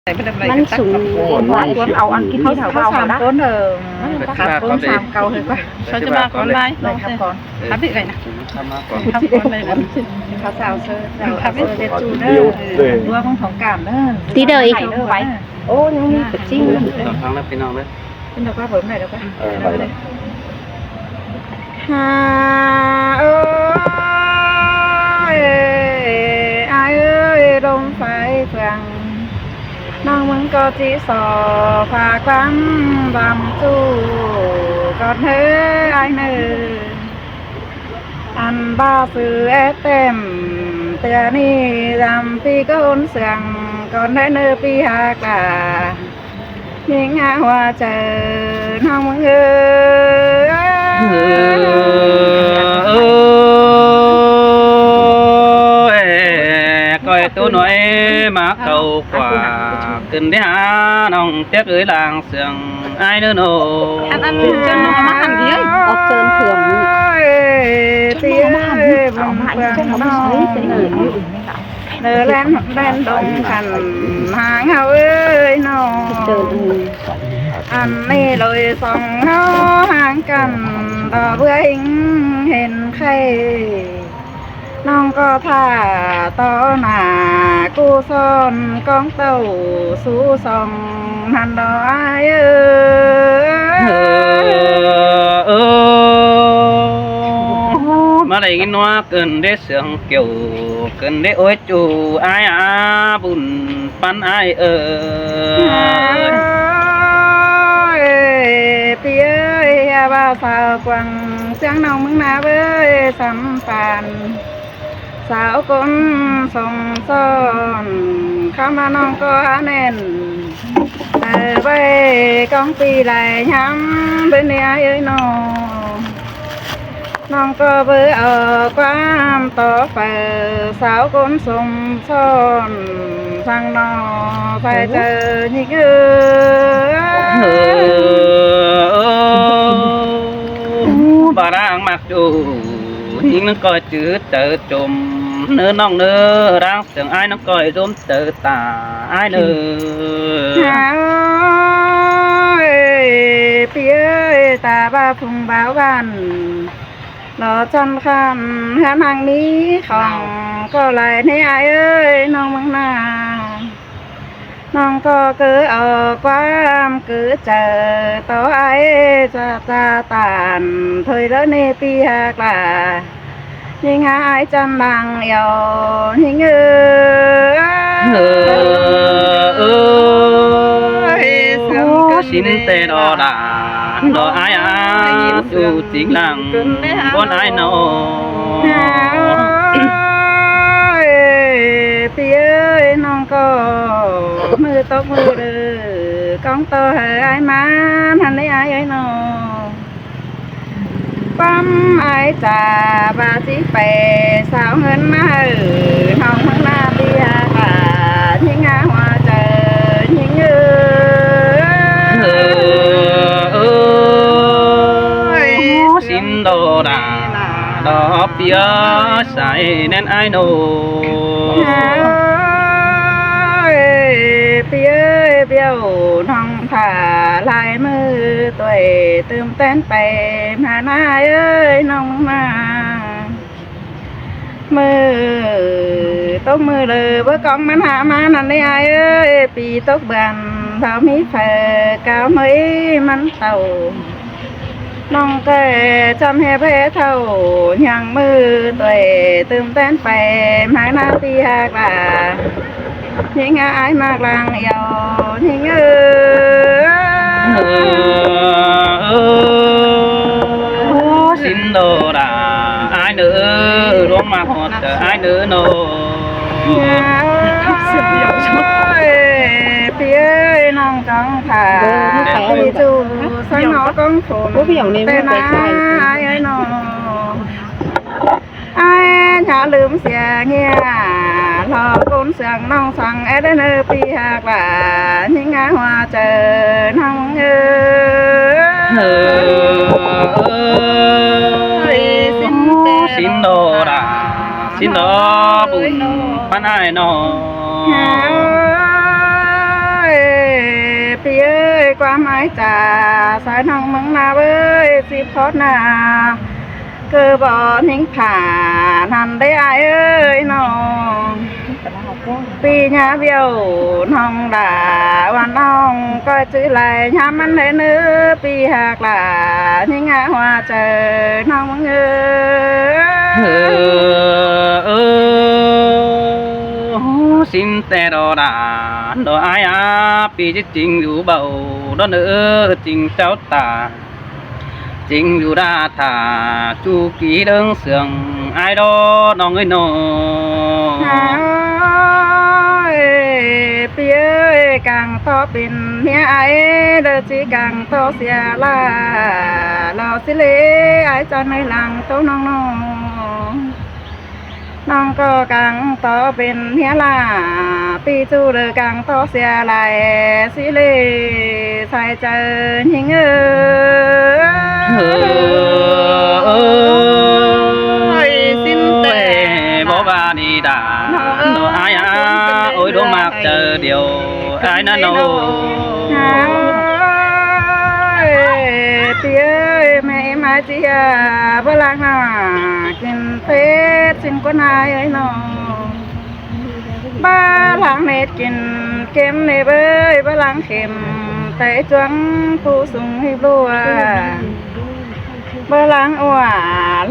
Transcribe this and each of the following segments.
ມັນສູງ ເອົາອັນທີ່ເຂົາເວົ້າ ເຂົາສາມຄົນ ເອີ ມັນສາມຄົນ ສາມເກົ້າ ເຮີ້ຍ ເຂົາຈະມາກ່ອນບ່າຍ ເນາະ ຄັບກ່ອນ ຄັບກ່ອນເລີຍນະ ເຂົາສາວເຊີ ເຈົ້າເຊີເດຈູເດີ ຕົວຂອງຂອງການເດີ ຕິເດີອີກ ໂອ້ ຍັງມີກະຈິງ ລອງຟັງນະພີ່ນ້ອງເດີ ເປັນດອກວ່າເບິ່ງໄດ້ດອກວ່າ ເອີ ໄດ້ ຫາ ໂອ້ຍ ອ້າຍເອີຍ ລົມໄຟເຟືອງ ນ້ອງມຶງກໍຈິຊໍ ຝາກຄວາມບຳຈູ ກ່ອນເດີອ້າຍເນີ ອັນບ່າວຊື່ແອດແຕ້ມ ເທື່ອນີ້ລຳປີກະໂອນເຊື່ອງ ກ່ອນເດີເນີ ປີຮັກຫຼາ ຍິງຫາຫົວໃຈນ້ອງມຶງເອີຍ ເອີຍ ກ້ອຍໂຕນ້ອຍມາເຂົ້າກວ່າ ຂຶ້ນໄດ້ຫານ້ອງເຕັກເອີຍ ລ່າງເຊື່ອງອ້າຍເນີໂນ ອັນ ອັນເຊີນນ້ອງມາຫັ້ນເດີ ອອກເຊີນເຄື່ອງນີ້ ເຊີນນ້ອງມາຫັ້ນເດີ ເອົາມາອີກ ເຊີນນ້ອງມາໃສ່ໃສ່ເອີຍ ເດີແລ່ນແລ່ນດົງຄັນຫາງເຮົາເອີຍນ້ອງ ອັນນີ້ເລີຍສອງເຮົາຫ່າງກັນ ຕໍ່ເພື່ອຫິງເຫັນໄຂ່ ນ້ອງກໍຖ້າຕໍ່ໜ້າກູສອນກອງເຕົ້າສູ່ສອງຫັ້ນດອກອ້າຍເອີຍ ເອີ ມາໄດ້ຍິນວ່າເກີນເດ້ ສຽງແກ້ວເກີນເດ້ ໂອ້ຍ ຈູອ້າຍອາບຸນປັນອ້າຍເອີຍ ເອີຍ ປີເອີຍ ວ່າສາວກວາງ ສຽງນ້ອງເມືອງນາເອີຍ ສຳປານ ສາວຄົນຊົງຊ້ອນ ຄຳວ່ານ້ອງກໍແໜ້ນ ເອີ ໄວ້ກອງປີຫຼາຍຍາມເບິ່ງແດ່ອ້າຍເອີຍນ້ອງ ນ້ອງກໍເບີເອົາຄວາມຕໍ່ໄປ ສາວຄົນຊົງຊ້ອນ ສັ່ງໜໍໃສ່ໃຈຍິງເອີຍ ເອີ ບ່າວນາງມັກຈູ ຍິງນາງກໍຈື່ໃຈຈົ່ມ ເນີນ້ອງເນີ ຮ່າງເຊິ່ງອ້າຍນາງກໍຈົ່ມ ເຕີຕາອ້າຍເນີ ເອີຍ ປີເອີຍ ຕາບ່າວພຸງບ່າວບ້ານ ລໍຈັນຄຳ ເຮືອນຮັ່ງມີຂອງກໍຫຼາຍແດ່ອ້າຍເອີຍ ນ້ອງເມືອງນາ ນ້ອງກໍເກີເອົາຄວາມກືໃຈ ຕໍ່ອ້າຍຈະຕາຕານ ເຜີຍເລີເນປີຮັກຫຼາ ຍິງຫາອ້າຍຈັນດັງເອວ ຍິງເອີຍ ເອີ ເອີ ໂອ້ ຊິນແຕ່ດອດາ ດອກອ້າຍອາ ຢູ່ຈິງຫຼັງ ບ່ອນອ້າຍນ້ອງ ເອີຍ ປີເອີຍ ນ້ອງກໍມືຕົກມືເດີ ກອງຕໍ່ໃຫ້ອ້າຍມາ ຫັ້ນເດອ້າຍເອີຍນ້ອງ ຄວາມອ້າຍຈາວ່າຊິໄປສາວເງິນມາໃຫ້ ນ້ອງເມືອງນາເບຍກາ ຍິງຫາຫົວໃຈ ຍິງເອີຍ ເອີ ເອີ ໂອ້ ຊິນໂດດາ ດອກເບຍໃສແນ່ນອ້າຍໂນ ເອີຍ ເບຍ ເບຍ ນ້ອງ ຖ້າຫຼາຍມື້ຕົວເອ ຕື່ມແຕ່ນໄປມານາເອີຍ ນ້ອງມາ ມື້ຕົກມື້ເລີ ເບີກອງມັນຫາມານັ້ນເດ້ອ້າຍເອີຍ ປີຕົກບານ ເຂົາມີໄຟກາວເມີຍມັນເຕົ້າ ນ້ອງແກ່ຈຳແຮແພ້ເຖົ້າ ຍັງມືຕົວເອ ຕື່ມແຕ່ນໄປມານາທີ່ຮັກຫຼາ ຍິງອາຍມາກລາງອຽວ ຍິງເອີຍ ເອີ ເອີ ໂອ້ ຊິນໂດດາ ອາຍເດີ ລົງມາຮອດເດີ ອາຍເດີໂນ ເອີຍ ພີ່ເອີຍ ນ້ອງຕ້ອງຖ້າ ພີ່ຈູ່ສັງເນາະກອງຝົນ ແຕ່ນາອາຍເອີຍເນາະ. ອ້າຍຢ່າລືມເສຍເຫື່ອ ລໍຄົນເຊື່ອງນ້ອງສັງແອດເດີ ພີ່ຮັກຫຼາຍຍິງຫາຫົວໃຈນ້ອງເອີຍ ເອີ ເອີຍ ຊິນໂດດາ ຊິນໂດບຸນປານອ້າຍນ້ອງ ເອີ ຄວາມໝາຍຈາກສາຍນ້ອງເມືອງນາເອີຍ ຊິພອດນາ ຄືບໍ່ຍິງຜ່ານຫັ້ນເດ້ອ້າຍເອີຍນ້ອງ ປີຍາວຽວນ້ອງຫຼ້າວ່ານ້ອງກໍຈື່ໄຫຼຍາມມັນໃດເນີ ປີຮັກຫຼ້າຍິງຫາຫົວໃຈນ້ອງເມືອງເອີຍ ເອີ ເອີ ຊິນແຕ່ດໍດາ ໂດອາຍອາ ປີຈິຈິງຢູ່ເບົາ ດອນເອີ ຈິງເຈົ້າຕາ ຈິງຢູ່ດາທາ ຈູກີເດີງເຊື່ອງ ອາຍດອ ນ້ອງເອີຍນ້ອງ ເອີຍ ປີເອີຍ ກັງຕໍ່ເປັນເມຍອາຍ ເດີຈິກັງຕໍ່ເສຍຫຼ້າ ລໍຊິເລ ອາຍຈະໃນຫຼັງໂຕນ້ອງນ້ອງ ນ້ອງກໍກັງຕໍ່ເປັນເມຍຫຼ້າ ປີຈູເດີກັງຕໍ່ເສຍຫຼາຍ ຊິເລໃສ່ເຈົ້າຍິງເອີຍ ເອີ ເອີ ຊິນແຕ່ບໍ່ວ່າດີດາ ໂນອາຍອາ ໂອ້ຍ ດວງມັກເຈົ້າດຽວ ອາຍນະໂນ ເອີຍ ປີເອີຍ ແມ່ເອັມອາຍຈີອາ ບໍ່ລາງໜ້າ ກິນເຜັດຊິນກວ່ານາຍເອີຍນ້ອງ ບໍ່ລາງເມັດກິນເຄັມເນີເອີຍ ບໍ່ລາງເຄັມໄຕຈວງຜູ້ສູງຮີບລົວ ບໍ່ລາງອົວ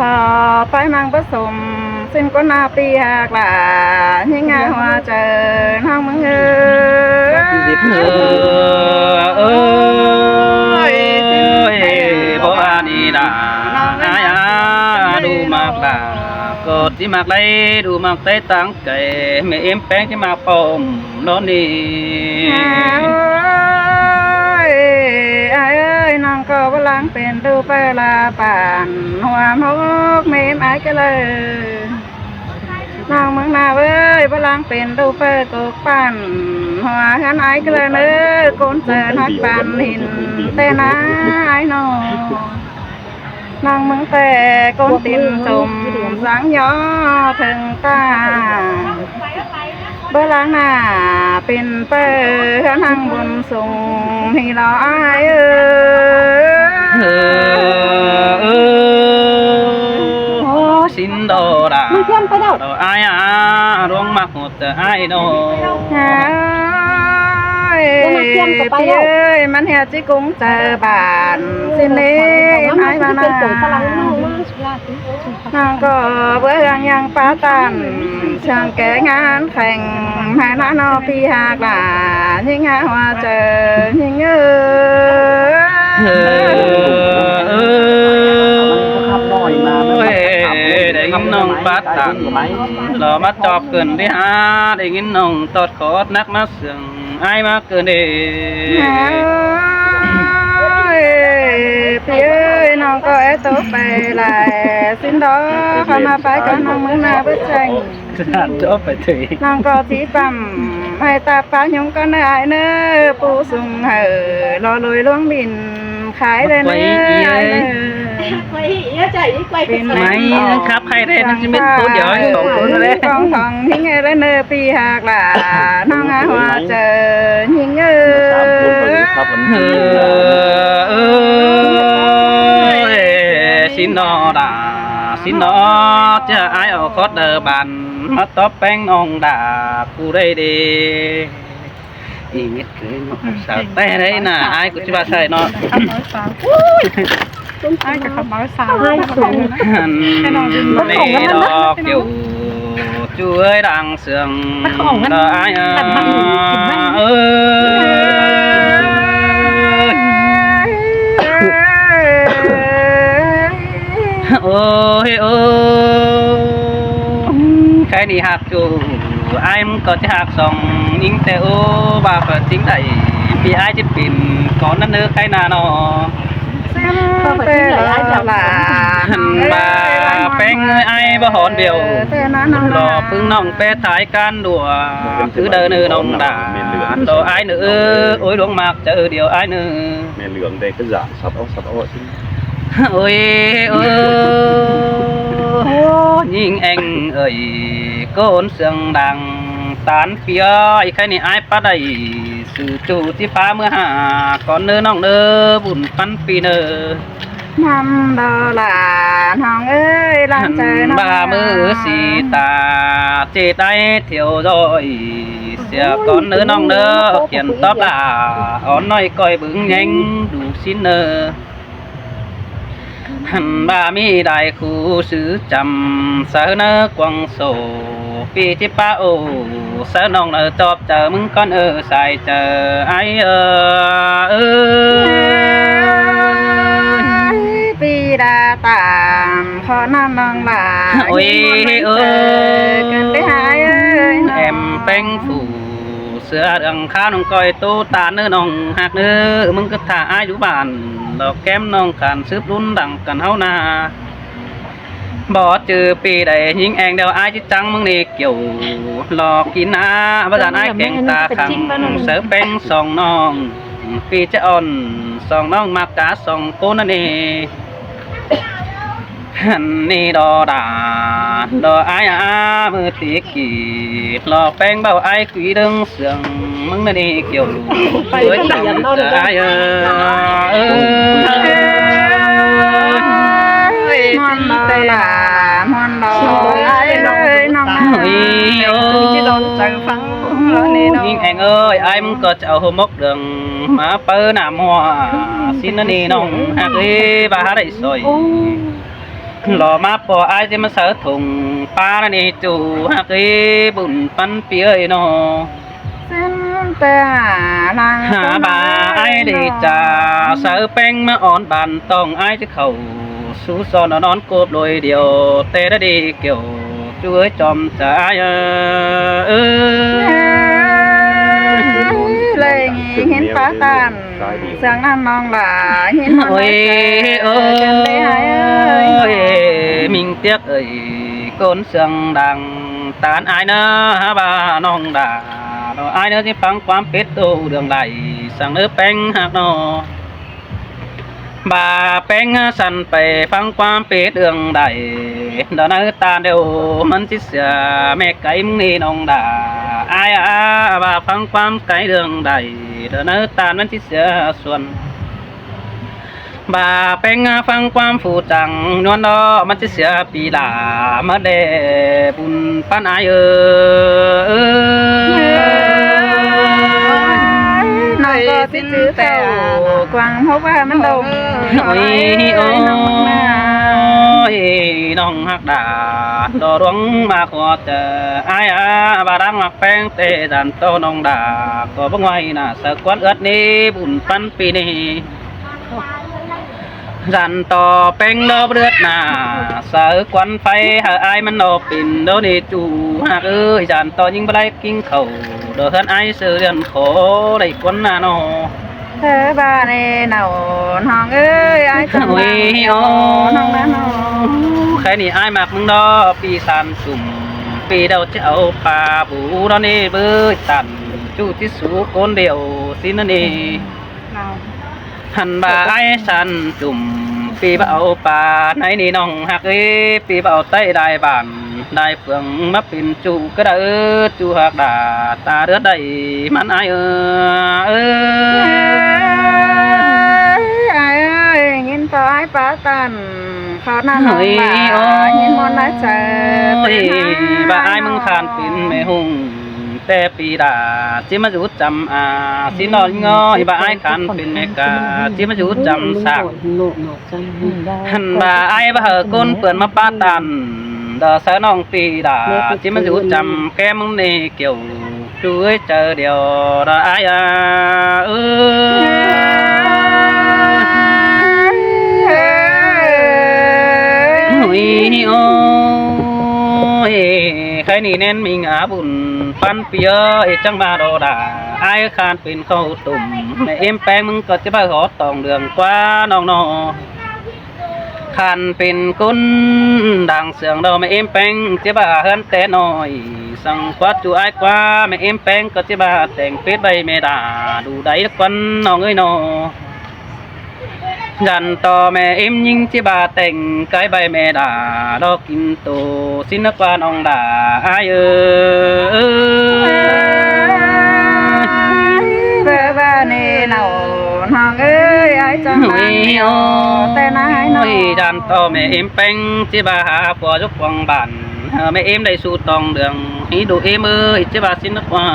ລໍໄປມັງປະສົມ ຊິນກວ່ານາປີຮັກຫຼ້າຍິງຫາຫົວໃຈນ້ອງເມືອງເອີຍ ເອີ ເອີ ບໍ່ອານີດາ ອາຍອາ ດູມັກດາ ກໍຊິມັກໄດ້ ດູມັກໄດ້ຕັ້ງ ໄກ່ແມ່ເອັມແປ້ງທີ່ມາປ້ອມນອນນີ້ ອາຍ ອາຍເອີຍ ນ້ອງກໍບໍ່ລາງເປັນດູເປີລາປານ ຫົວໝົກແມ່ເອັມອາຍກໍເລີຍ ນ້ອງເມືອງນາເອີຍ ບໍ່ລາງເປັນດູເປີກົກປານ ຫົວເຮືອນອາຍກໍເລີຍເນີ ໂກນເຈີນຮັກປານຫີນ ແຕ່ໜ້າອາຍນ້ອງ ນາງເມືອງແຕ່ກົ້ນຕີນຈົມ ສາງຍໍເທິງຕາ ເບີຫຼັງໜ້າເປັນເປີ ນາງບຸນສູງ ນີ້ລອອ້າຍເອີຍ ເອີ ເອີ ຊິນດອດາ ມັນຄວນໄປແລ້ວ ດອອ້າຍອາ ດວງມັກ ແຕ່ອ້າຍນ້ອງ ເອີຍ ພີ່ເອີຍ ມັນເຮັດຊິກຸງໃຈບ້ານ ຊິເນມາຍມານາ ນາງກໍເບື່ອຫຍັງປາຕັນ ຊ່າງແກ່ງານແຂ່ງ ໃຫ້ນານ້ອງພີ່ຮັກຫຼ້າ ຍິງຫາຫົວໃຈຍິງເອີຍ ເອີ ເອີ ໄດ້ຍິນນ້ອງປາຕັນ ລາວມາຈອບເກີນທີ່ຫາ ໄດ້ຍິນນ້ອງຕອດຂອດນັກມາເຊື່ອງ ອ້າຍມາເກີນເດ ເອີຍ ພີ່ເອີຍ ນ້ອງກໍແອໂຕໄປຫຼາຍ ຊິນດອກ ເຂົ້າມາໄປກັບນ້ອງເມືອງນາເບິດແສງ ຈອບໄປເທີ ນ້ອງກໍຊິປ້ຳ ໃຫ້ຕາປາຍຸງກໍເນີອ້າຍເນີ ປູຊຸງໃຫ້ ລໍລວຍຫຼວງບິນ ຂາຍໄດ້ເນີ ໄປອີກ ອ້າຍເນີ ໄປອີກ ເອີ ເປັນໄໝ ຄັບໃຄໄດ້ ມັນຊິເປັນໂຕດຽວ ສອງໂຕນັ້ນແຫຼະ ຂອງທອງຫິງເອີຍເນີ ພີ່ຮັກຫຼ້າ ນ້ອງຫາຫົວໃຈຍິງເອີຍ ເອີ ເອີ ຊິນອດາ ຊິນອ ຈະອ້າຍເອົາຄອດເດີບານ ມາຕອບແປ້ງນ້ອງດາ ຜູ້ໃດເດ ອີມິດເຄີຍເນາະ ສາວແຕ້ໄດ້ໜ້າ ອ້າຍກູຊິວ່າໃສ່ເນາະ ອ້າຍກໍເຂົາເມົາສາວ ໃຫ້ສູງ ຫັ້ນ ໃຫ້ນ້ອງດຶງ ນີ້ດອກຢູ່ ຈຸ້ຍດັງເຊື່ອງ ຕາອ້າຍເອີຍ ໂອ້ຍ ໂອ້ຍ ໃຄນີ້ຮັກ ຈູອ້າຍມຶງກໍຈະຮັກສອງຍິງແຕ່ ໂອ້ ວ່າກໍຈິງໄດ້ ພີ່ອ້າຍຈະເປັນກ່ອນນັ້ນເດີໃຄໜ້ານ້ອງ ແຕ່ລະຫຼ້າ ຫັ້ນວ່າແປ້ງເອີຍ ອ້າຍບໍ່ຮອນບຽວ ແຕ່ນະນ້ອງຫຼໍ່ ປຶ້ງນ້ອງແປຖ່າຍການດ້ວຍ ຄືເດີເນີນ້ອງດາ ດອອ້າຍເນີ ໂອ້ຍ ດວງມັກຈະເອີດຽວອ້າຍເນີ ແມ່ເຫຼືອງແດງກະຢາ ສັດອອກ ສັດອອກ ໂອ້ຍ ໂອ້ ຍິງແອງເອີຍ ໂກນເຊື່ອງດັງ ຕານປີເອີຍ ໄຄນີ້ອ້າຍປາໄດ້ ຊື່ຈູຊິພາເມືອຫາກ່ອນເດີນ້ອງເດີ ບຸນປັນປີເດີ ນຳດອລານ້ອງເອີຍ ຫຼານເຈີນ້ອງ ວ່າມື້ສີຕາເຈໄດ້ທ່ຽວຢອຍ ເສຍກ່ອນເດີນ້ອງເດີ ຂຽນຕອບຫຼາ ອ່ອນນ້ອຍກ້ອຍບຶງແຍງດູຊິນເດີ ຫັ້ນວ່າມີໄດ້ຄູ່ຊື່ຈຳ ສາວເນີກວາງໂສ ປີຈິປາໂອ ສາວນ້ອງເນີຈອບເຈີມຶງກ່ອນເອີ ສາຍເຈີອ້າຍເອີຍ ເອີຍ ປີດາຕາມ ຂໍນຳນ້ອງຫຼາ ໂອ້ຍ ເອີຍ ກັນໄດ້ຫາຍເອີຍ ແອມແປ້ງຟູ ເສືອເລື່ອງຂາວນ້ອງກ້ອຍໂຕຕາເນີນ້ອງຮັກເນີ ມຶງກໍຖ້າອ້າຍຢູ່ບ້ານ ດອກແກ້ມນ້ອງການສືບລຸນດັງກັນເຮົານາ ບໍ່ຈື່ປີໃດຍິງແອງດຽວອ້າຍຈິຈັງມຶງນີ້ກ່ຽວ ຫຼອກກິນນາ ວ່າຊັ້ນອ້າຍແກງຕາຂັງ ເສືອແປ້ງສອງນ້ອງ ປີຈະອ່ອນສອງນ້ອງມັກກາສອງໂກນນັ້ນເອ ຫັ້ນນີ້ດອດາ ດອອ້າຍອາ ມືຕີກີ ລອແປ້ງເບົາອ້າຍກຸຍເດີງເສືອງ ມຶງນະນີ້ກ່ຽວ ໄປ ເອີຍ ຕຳເນາະ ຈະອ້າຍເອີຍ ເອີຍ ມ່ວນບໍ່ລະ ມ່ວນບໍ່ອ້າຍເອີຍ ນ້ອງເອີຍ ໂອ້ຍ ຍິງແອງເອີຍ ອ້າຍມຶງກໍຈະເອົາຫົວໝົກເດືອງ ມາເປີໜ້າມົວ ຊິນນະນີ້ນ້ອງຮັກເອີຍ ບໍ່ຫາໄດ້ຊ່ອຍ ລໍມາພໍອ້າຍຊິມາເສີຖົງປານະນີ້ຈູຮັກເອີຍ ບຸນປັນປີເອີຍເນາະ ເສັ້ນແຕ່ຫາບາອ້າຍໄດ້ຈາ ເສີແປ້ງມາອ່ອນບານຕ້ອງ ອ້າຍຈະເຂົ້າສູ່ສອນນອນໂກບໂດຍດຽວ ແຕ່ລະດີກ່ຽວ ຈູເອີຍຈອມຈາເອີຍ ເລີຍເຫັນປາຕານ ເຊື່ອງນຳນ້ອງຫຼາຍ ເຫັນ ໂອ້ຍ ເອີຍ ກັນໄດ້ຫາຍເອີຍ ມິງຕຽກເອີຍ ກົນເຊື່ອງດັງ ຕານອ້າຍເນີ ຫາວ່ານ້ອງດາ ດອກອ້າຍເນີ ຊິຟັງຄວາມເປັດໂຕເລື່ອງໃດ ສັງເດີແປ້ງຮັກເນາະ ວ່າແປ້ງສັນໄປຟັງຄວາມເປັດເລື່ອງໃດ ດອກເນີຕານດຽວມັນຊິເສຍແມ່ໄກ່ມຶງນີ້ນ້ອງດາ ອ້າຍອາ ວ່າຟັງຄວາມໄກ່ເລື່ອງໃດ ດອກເນີຕານມັນຊິເສຍສ່ວນ ບ່າແປ້ງຟັງຄວາມຜູ້ຈັງຍວນເນາະ ມັນຊິເສຍປີຫຼາມາແດ່ບຸນປັນອ້າຍເອີຍ ນ້ອງກໍຊິຈື່ແຕ່ກວາງຫົວວ່າມັນດົງ ໂອ້ຍ ໂອ້ຍ ນ້ອງຮັກດາ ດອດວງມາຂໍເຈີອ້າຍອາ ບ່າດັງມັກແປ້ງແຕ່ດັນໂຕນ້ອງດາ ກໍບໍ່ໄຫວໜ້າສະກວນເອື້ອນນີ້ບຸນປັນປີນີ້ ສັນຕໍ່ແປ້ງດອກເລືອດໜ້າ ສາຍຄວັນໄຟຫາອ້າຍມັນດອກປິ່ນດອກນີ້ຈູຮັກເອີຍ ສັນຕໍ່ຍິງບໍ່ໄດ້ກິນເຂົ້າ ດອກເຮືອນອ້າຍເສືອເຮືອນຂໍໄດ້ຄວັນໜ້ານອ ເທີບ້ານເນາ ນ້ອງເອີຍ ອ້າຍຈະມາ ໂອ້ຍ ນ້ອງນະເນາະ ໃຄນີ້ອ້າຍມັກມຶງດອກ ປີສາມຊຸ່ມ ປີດຽວຈະເອົາປາບູດອກນີ້ເບີຍຕັນ ຈູຊິສູຄົນດຽວຊິນະນີ້ ເນາະ ຫັ້ນວ່າອ້າຍສັນຈຸ່ມ ປີບໍ່ເອົາປາໃນນີ້ນ້ອງຮັກເອີຍ ປີບໍ່ເອົາໄຕ້ໄດ້ບ້ານໄດ້ເຟືອງ ມາເປັນຈູກໍໄດ້ເອີ ຈູຮັກດາ ຕາເລືອດໄດ້ມັນອ້າຍເອີຍ ເອີ ອ້າຍເອີຍ ຍິນຕໍ່ອ້າຍປາຕັນ ເຂົ້າໜ້ານ້ອງຫຼາຍ ເຮີຍ ຍິນໝົດໃນໃຈ ໂອ້ຍ ເປັນຫາ ວ່າອ້າຍມຶງຄານເປັນແມ່ຮຸ່ງ ແຕ່ປີດາ ຊິມາຢູ່ຈຳອາ ຊິນອນງອຍ ວ່າອ້າຍຄານເປັນແມ່ກາ ຊິມາຢູ່ຈຳສາກ ຫັ້ນວ່າອ້າຍບໍ່ໃຫ້ຄົນເພິ່ນມາປາຕັນ ດາສາວນ້ອງປີດາ ຊິມາຢູ່ຈຳແກ້ມເນກຽວ ຊ່ວຍເຈີດຽວດາອ້າຍອາ ເອີ ໂອ້ຍ ໂອ້ຍ ໃຄນີ້ແໜ້ນມິງອາບຸນ ປັນປີເອີຍ ຈັ່ງມາໂດດາ ອ້າຍຄານເປັນເຂົ້າຕົ້ມ ແມ່ເອັມແປ້ງ ມຶງກໍຈະມາຂໍຕອງເລື່ອງກວ່ານ້ອງເນາະ ຄັນເປັນຄົນດັງເຊື່ອງດອກ ແມ່ເອັມແປ້ງ ຈະມາເຮືອນແຕ່ນ້ອຍ ສັ່ງກວ່າຈູອ້າຍກວ່າ ແມ່ເອັມແປ້ງ ກໍຈະມາແຕ່ງເປັດໄວ້ແມ່ດາ ດູໄດ້ຄວັນນ້ອງເອີຍເນາະ ເອີ ຢັນຕໍ່ແມ່ເອັມຍິງຈິບາແຕ່ງ ກາຍໃບແມ່ດາດອກກິນໂຕ ຊິນກວ່ານ້ອງດາອ້າຍເອີຍ. ເບີບາເນເນົານ້ອງເອີຍ ອ້າຍຈອງມາແຕ່ນາຍນ້ອງ. ໂອ້ຍ ຢັນຕໍ່ແມ່ເອັມແປ້ງ ຈິບາຫາຜົວຢູ່ກວາງບ້ານ ເອີ ແມ່ເອັມໄດ້ສູ່ຕອງເດືອງ ໃຫ້ດູເອັມເອີຍ ຈິບາຊິນກວ່າ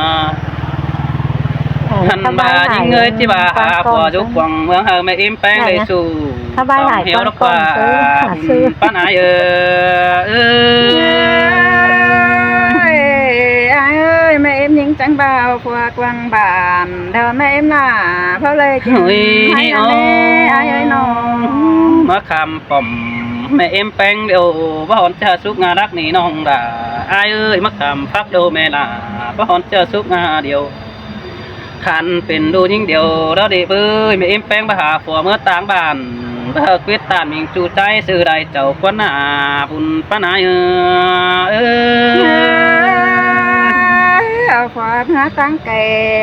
ຫັ້ນບາຍິງເອີຍ ຈິບາຫາຜົວຢູ່ກວາງເມືອງ ເອີ ແມ່ເອັມແປ້ງໄດ້ສູ່ຕອງເຮວດອກວ່າ ປານອາຍເອີຍ. ເອີຍ ອ້າຍເອີຍ ແມ່ເອັມຍິງຈັ່ງບ່າວຜົວກວາງບ້ານ ດຽວແມ່ເອັມລາເຂົາເລີຍກິນ ໂອ້ຍ ໃຫ້ນຳແນ່ ໂອ້ຍ ອ້າຍເອີຍນ້ອງ ມາຄຳ ປ້ອມ ແມ່ເອັມແປ້ງດຽວ ບໍ່ຮອນຈະສຸກງາລັກນີ້ນ້ອງດາ ອ້າຍເອີຍ ມາຄຳພັກໂດແມ່ລາ ບໍ່ຮອນຈະສຸກງາດຽວ ຄັນເປັນດູຍິງດຽວ ດາເດເບີຍ ແມ່ເອັມແປ້ງໄປຫາຜົວເມືອຕ່າງບ້ານ ເບີກເວດຕານມິງຈູໃຈ ຊື່ໄດ້ເຈົ້າຄວນໜ້າບຸນປານອາຍເອີຍ. ເອີຍ ເອົາຜົວເມືອຕ່າງໄກ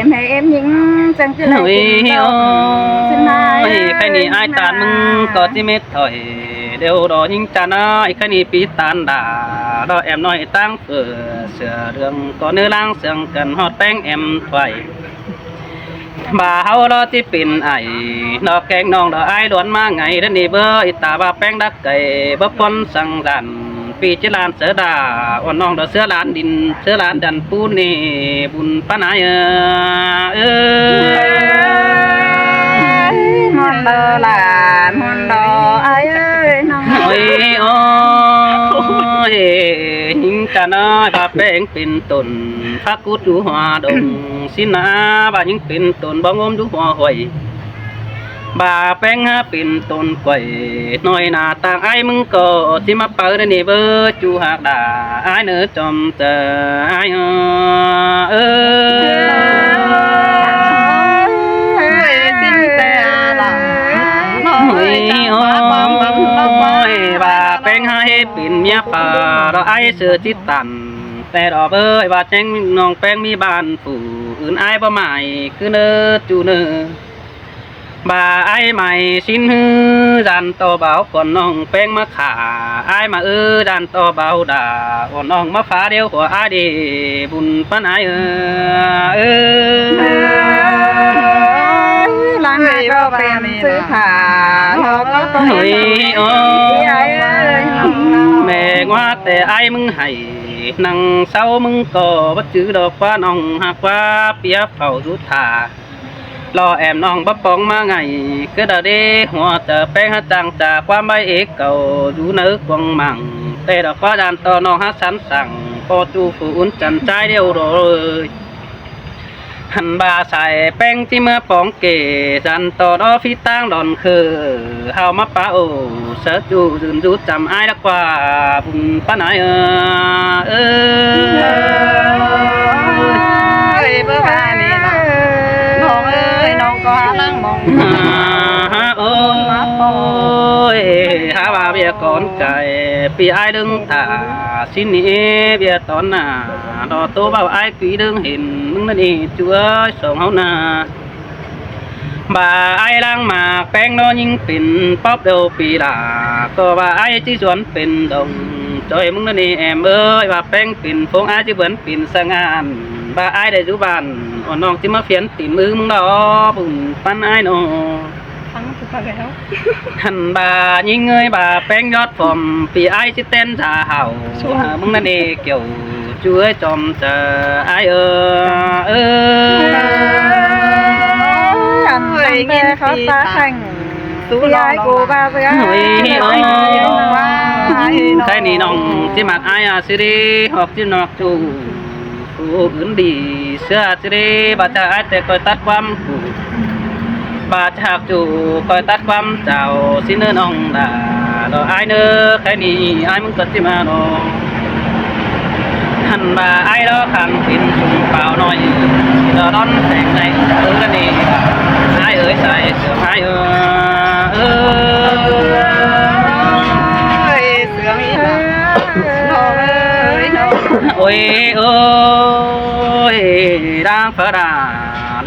ແມ່ເອັມຍິງຈັ່ງຈະໄດ້ກິນ ໂອ້ຍ ດອກ ໂອ້ຍ ຊິນາຍເອີຍ ໄຄນີ້ອ້າຍຕານມຶງກໍຈິເມັດ ຖອຍ ດຽວດອຍິງຈານາຍ ໄຄນີ້ປີຕານດາ ດອແອມນ້ອຍຕັ້ງເຟີ ເສືອເຫຼືອງກໍເນື້ອລ້າງເຊື່ອງກັນ ຮອດແປ້ງແອມໄຟ ບ່າເຮົາດອຈິເປັນໄອ ດອແກງນ້ອງດອອ້າຍຫຼວນມາໄງ ດະນີ້ເບີ ອີຕາວ່າແປ້ງດັກໄກ່ ບໍ່ປ້ອນສັງສານ ປີຈິລານເສືອດາ ອ່ອນນ້ອງດອເສືອລານດິນ ເສືອລານດັນປູນີ້ ບຸນປານອາຍເອີຍ. ເອີຍ ມ່ວນເດີຫຼານ ມ່ວນເດີອ້າຍເອີຍນ້ອງ ໂອ້ຍ ໂອ້ຍ ຍິງຈະນ້ອຍ ບາແປ້ງເປັນຕົ້ນ ຜັກກູດຢູ່ຫົວດົງ ຊິນາ ບາຍິງເປັນຕົ້ນ ບໍ່ງົມຢູ່ຫົວຫ້ວຍ ບາແປ້ງຫາເປັນຕົ້ນກ້ວຍ ໜ້ອຍໜ້າຕ່າງອ້າຍມຶງກໍຊິມາເປີດໃນນີ້ເບີ ຈູຮັກດາອ້າຍເນີ ຈອມຈະອ້າຍເອີຍ. ເອີຍ ຊິນແຕ່ລະ ໂອ້ຍ ໂອ້ຍ ບາແປ້ງຫາເຮັດເປັນເມຍປ່າ ດອກອ້າຍເສືອຈິດຕັນ ແຕ່ດອກເອີຍ ວ່າແຈ້ງນ້ອງແປ້ງມີບ້ານຜູ້ອື່ນ ອ້າຍບໍ່ໝາຍຄືເນີ ຈູເນີ ບາອ້າຍໝາຍຊິນຮື ຢ້ານຕໍ່ບ່າວກ່ອນນ້ອງແປ້ງມາຂ້າ ອ້າຍມາເອີ ຢ້ານຕໍ່ບ່າວດາ ອ່ອນນ້ອງມາຟ້າດຽວຫົວອ້າຍເດ ບຸນປານອາຍເອີຍ. ເອີຍ ລານມາກໍເປັນຊື່ຜາ ເຮົາກໍຕ້ອງ ໂອ້ຍ ໂອ້ຍ ແມ່ງວ່າແຕ່ອ້າຍມຶງໃຫ້ ນັ່ງເຊົາມຶງກໍບໍ່ຈື່ດອກວ່າ ນ້ອງຮັກວ່າປຽບເຝົ້າຢູ່ທ່າ ລໍແອມນ້ອງບໍ່ປອງມາໄງ ກະດາເດ ຫົວຈະແປ້ງຫາຈັງຈາກຄວາມໃບເອກເກົ່າ ຢູ່ໃນກວາງມັງ ແຕ່ດອກວ່າຢ້ານຕໍ່ນ້ອງຫາສັນສັງ ກໍຈູຜູ້ອຸ່ນຈັນຈາຍດຽວໂດຍ ຫັ້ນບາສາຍແປ້ງທີ່ເມືອປອງເກ ຈັນຕໍ່ດອຟີຕ່າງດອນຄື ເຮົາມາປາໂອ ເສີດຢູ່ຢືນຢູ່ຈຳອ້າຍດາກວ່າ ບຸນປານາຍເອີຍ. ເອີຍ ເບີບານີ້ນະ ນ້ອງເອີຍ ນ້ອງກໍຫານັ່ງມອງ ໂອ້ຍ ຫາວ່າເວຍກ່ອນໄກ ປີອ້າຍດຶງຕາ ຊິໜີເວຍຕອນໜ້າ ດອໂຕເວົ້າອ້າຍ ປີເດີງເຫັນ ມຶງນັ້ນເອງຈວຍສອງເຮົານາ ບາອ້າຍລ້າງໝາກແປ້ງເນາະ ຍິງເປັນປອບເດີວປີລາ ກໍວ່າອ້າຍຊິສວນເປັນດົງ ຈອຍມຶງນັ້ນເອງແອມເອີຍ ວ່າແປ້ງເປັນໂພງ ອ້າຍຊິເບືອນເປັນສະຫງ່ານ ບາອ້າຍໄດ້ຢູ່ບ້ານ ອ່ອນນ້ອງຊິມາຟຽນຕີນມືມຶງດອກ ບຸນປານອາຍເນາະ. ຟັງຄືກັນແລ້ວ ຫັ້ນບາຍິງເອີຍ ບາແປ້ງຍອດຟອມ ປີອ້າຍຊິແຕ່ນສາເຮົາ ສວຍ ເອີ ມຶງນັ້ນເອງກ່ຽວ ຈວຍຈອມຈະອ້າຍເອີຍ. ເອີຍ ອັນຕັ້ງແຕ່ເຂົາຕາແຂງ ສູ່ອ້າຍກູບາເສືອ ໂອ້ຍ ໂອ້ຍ ໃຄນີ້ນ້ອງຊິມັກອ້າຍ ອາຊິດີ ຮອກຈິນອກຈູ ຜູ້ອື່ນດີເຊື່ອຊິເດ ບາຈາກອ້າຍແຕ່ກອຍຕັດຄວາມຜູ້ ບາຈາກຈູກອຍຕັດຄວາມເຈົ້າ ຊິເນີນ້ອງດາ ດອກອ້າຍເນີ ໃຄນີ້ອ້າຍມຶງກໍຊິມາດອກ ຫັ້ນບາອ້າຍດອກຄັນເປັນຊຸມປາວນ້ອຍ ດອດອນແສງໃນເອີ ນີ້ ອ້າຍເອີຍ ສາຍເສືອອ້າຍເອີຍ. ເອີຍ ເສືອມີຫຼາຍ ນ້ອງເອີຍ ນ້ອງ ໂອ້ຍ ໂອ້ຍ ດາງຟ້າດາ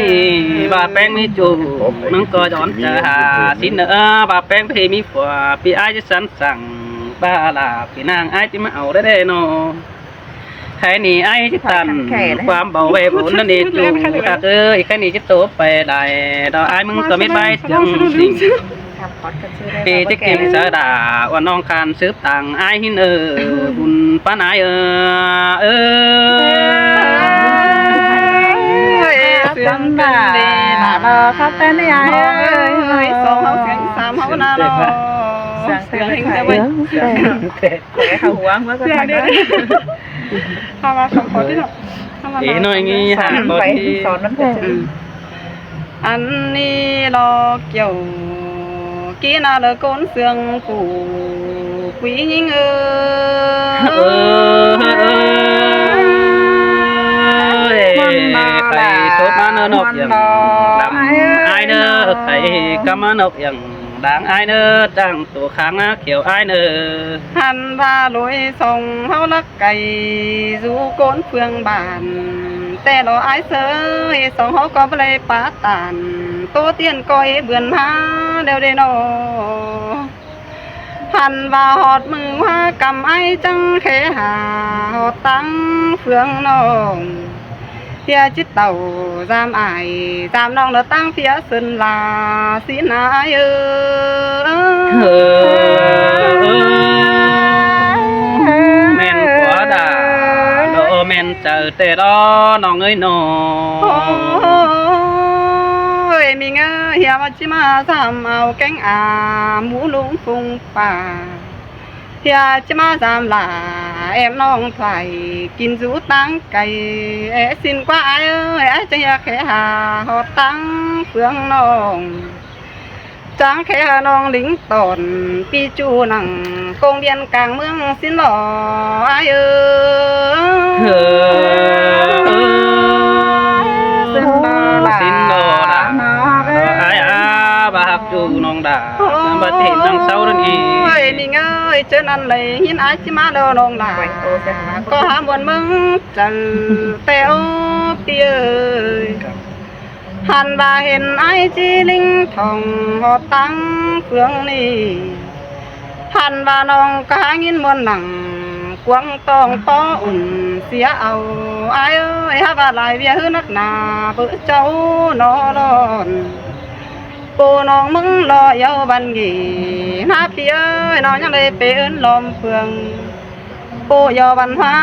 ຍ ວ່າແປ້ງມີຈູ້ ມັນກໍຍ້ອນຈະຫາສິນເອີ ວ່າແປ້ງໄປມີຜົວ ພີ່ອ້າຍຈະສັນສັ່ງ ວ່າລາພີ່ນາງອ້າຍຊິມາເອົາໄດ້ແດ່ນໍ ໃຄນີ້ອ້າຍຊິຕັນ ຄວາມເບົາໄວ້ບົນນັ້ນເອຈູ ຮັກເອີຍ ໃຄນີ້ຊິໂຕໄປໄດ້ ດອກອ້າຍມຶງກໍມີໃບຈັ່ງຊິງ ເອຊິກິງສາດາ ວ່ານ້ອງຄານສືບຕັ້ງອ້າຍຫີນເອີ ບຸນປານາຍເອີ ເອີ ເຊື່ອງກັນດີນະ ຄັບແຕ່ນີ້ອ້າຍເອີຍ ສອງເຮົາສຽງສາມເຮົານະເນາະ ສຽງເຮງແຕ່ເວີຍ ເຂົ້າຫົວເມື່ອກ່ອນ ເຮົາວ່າສອງຄົນນີ້ເນາະ ເອີ ໜ້ອຍນີ້ຫາບໍ່ດີ ສອນມັນໄປ ອັນນີ້ລອກກ່ຽວ ກີນາເລີໂກນເຊື່ອງຜູ້ຜູ້ຍິງເອີ ເອີ ເອີ ເອີ ມັນມາລະ ໃຄ່ສົບມາເນີນອກຢ່າງດຳອ້າຍເນີ ໃຄ່ກຳມານອກຢ່າງດ່າງອ້າຍເນີ ຕັ້ງໂຕຂ້າງໜ້າຂຽວອ້າຍເນີ ຫັນວ່າໂລຍສ່ອງເຮົາລັກ ໄກສູ່ໂກນເຟືອງບ້ານ ແຕ່ລໍອ້າຍເຊີຍ ສອງເຮົາກໍບໍ່ໄດ້ປະຕານ ໂຕຕຽນກໍເອເບືອນມາແລ້ວເດນໍ ຫັນວ່າຮອດມື້ວ່າກຳອ້າຍຈັ່ງແຄ່ຫາ ຮອດຕັ້ງເຟືອງນ້ອງ ເພຍຈິດເຕົ້າ ຢາມອ້າຍ ຢາມນ້ອງ ແລ້ວຕັ້ງເພຍເຊີນລາ ສີນາອ້າຍເອີ ເອີ ເອີ ແມ່ນຂົວດາ ດອກແມ່ນໃຈແຕ່ດອກ ນ້ອງເອີຍນ້ອງ ໂອ້ຍ ມີເງິນເຮຍວ່າຊິມາຊ້ຳເອົາແກງອາ ໝູລຸງຟຸງປ່າ ເຮຍຈະມາສາມຫຼ້າ ແອບນ້ອງໄພ ກິນສູ່ຕ່າງໄກ ແອຊິນກວ່າອ້າຍເອີຍ ອ້າຍຈະຢາກແຄ່ຫາ ຮອດຕັ້ງເຟືອງນ້ອງ ຈາງແຄ່ຫານ້ອງລິງຕອນ ປີຈູນັ່ງ ກົງວຽນກາງເມືອງສິນຫຼໍອ້າຍເອີຍ ເອີ ສິນຫຼໍຫຼ້າ ສິນຫຼໍຫຼ້າ ອ້າຍອາ ວ່າຮັກຈູນ້ອງດາ ບັດເຫັນນາງເຊົານັ້ນອີກ ໂອ້ຍ ນິງເອີຍ ເຈີນັ້ນໄດ້ຍິນອ້າຍຊິມາແລ້ວນ້ອງຫຼ້າ ກໍຫາມ່ວນເບິ່ງຈັນ ແຕ່ໂອ ປີເອີຍ ຫັນວ່າເຫັນອ້າຍຈີລິງທ່ອງ ຮອດຕັ້ງເຟືອງນີ້ ຫັນວ່ານ້ອງກໍຫາຍິນມ່ວນໜັງ ກວາງຕ້ອງປໍອຸ່ນເສຍເອົາ ອ້າຍເອີຍ ຫາວ່າຫຼາຍເວຍຮືນັກໜາ ເບີເຈົ້າໜໍລອນ ໂປນ້ອງມຶງລໍເຍົາບັນເງ ນາພີ່ເອີຍ ນ້ອງຍັງໄດ້ໄປເອີ້ນລ້ອມເຟືອງ ໂປເຍົາບັນຫວາ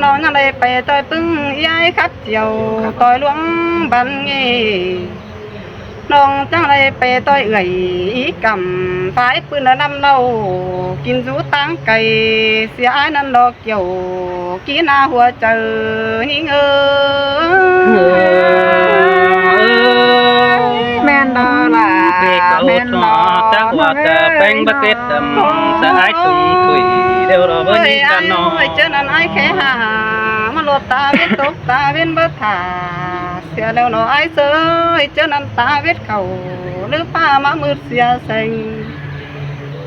ນ້ອງຍັງໄດ້ໄປຕ່ອຍປຶ້ງ ອີອ້າຍຂັບຈຽວ ຕ່ອຍຫຼວງບັນເງ ນ້ອງຈັ່ງໄດ້ໄປຕ່ອຍເອື້ອຍອີກຳ ຝາຍປືນນຳເລົ່າ ກິນສູ່ຕ່າງໄກ ເສຍອ້າຍນັ້ນດອກ ກ່ຽວກີໜ້າຫົວໃຈ ຍິງເອີຍ ແມ່ນບໍ່ລະ ແມ່ນບໍ່ ຈັກວ່າຈະແປ້ງບັກເກັດດຳ ສະອາຍຕຸງທຸຍ ດຽວລໍເບິ່ງກັນເນາະ ເອີຍ ເຈີນັ້ນອ້າຍແຄ່ຫາ ມາໂລດຕາເວັນຕົກ ຕາເວັນບໍ່ຖ້າ ເສຍແລ້ວເນາະອ້າຍເຊີຍ ເຈີນັ້ນຕາເວັນເຂົ້າ ຫຼືຟ້າມາມືດເສຍແສງ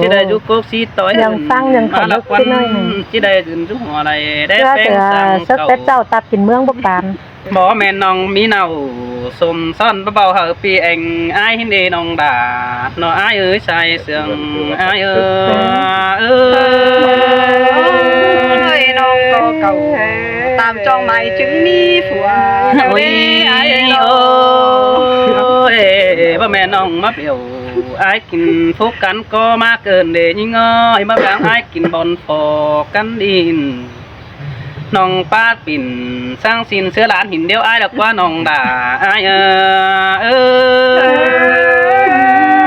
ຊິໄດ້ຢູ່ກົກສີຕອຍ ຍັງຟັງຍັງຂອນລຸກຊິໜ້ອຍໜຶ່ງ ຊິໄດ້ຢືນຢູ່ຫົວໄດ້ແຕ່ແປງສັງເກົ່າ ເສືອເສືອເສິກແຕ່ເຈົ້າ ຕັບກິນເມືອງບໍ່ປານ ບໍ່ແມ່ນນ້ອງມີເນົ່າ ສົມຊ້ອນເບົາໆ ເຮົາປີແອງ ອ້າຍຫີນເອນ້ອງດາ ເນາະອ້າຍເອີຍ ຊາຍເຊື່ອງອ້າຍເອີຍ ເອີຍ ນ້ອງກໍເກົ່າ ຕາມຈອງໃໝ່ຈຶ່ງມີຜົວ ໂອ້ຍ ອ້າຍເອີຍ ໂອ້ຍ ບໍ່ແມ່ນນ້ອງມາປ່ຽວ ອ້າຍກິນພຸກກັນກໍມາເກີນເດຍິງເອີຍ ມາບາງອ້າຍກິນບ່ອນຟອກກັນດິນ ນ້ອງປາດປິ່ນ ສ້າງສິນເສືອຫຼານຫີນດຽວອ້າຍດອກວ່ານ້ອງດາ ອ້າຍເອີຍ ເອີຍ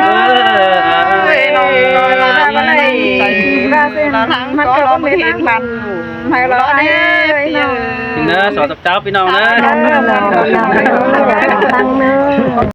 ເອີຍ ນ້ອງນ້ອຍລາຍ ມັນກໍບໍ່ມີທາງໃຫ້ລອດເດ້ ເດີ ສອງສາມເຈົ້າພີ່ນ້ອງເດີ ຟັງເດີ.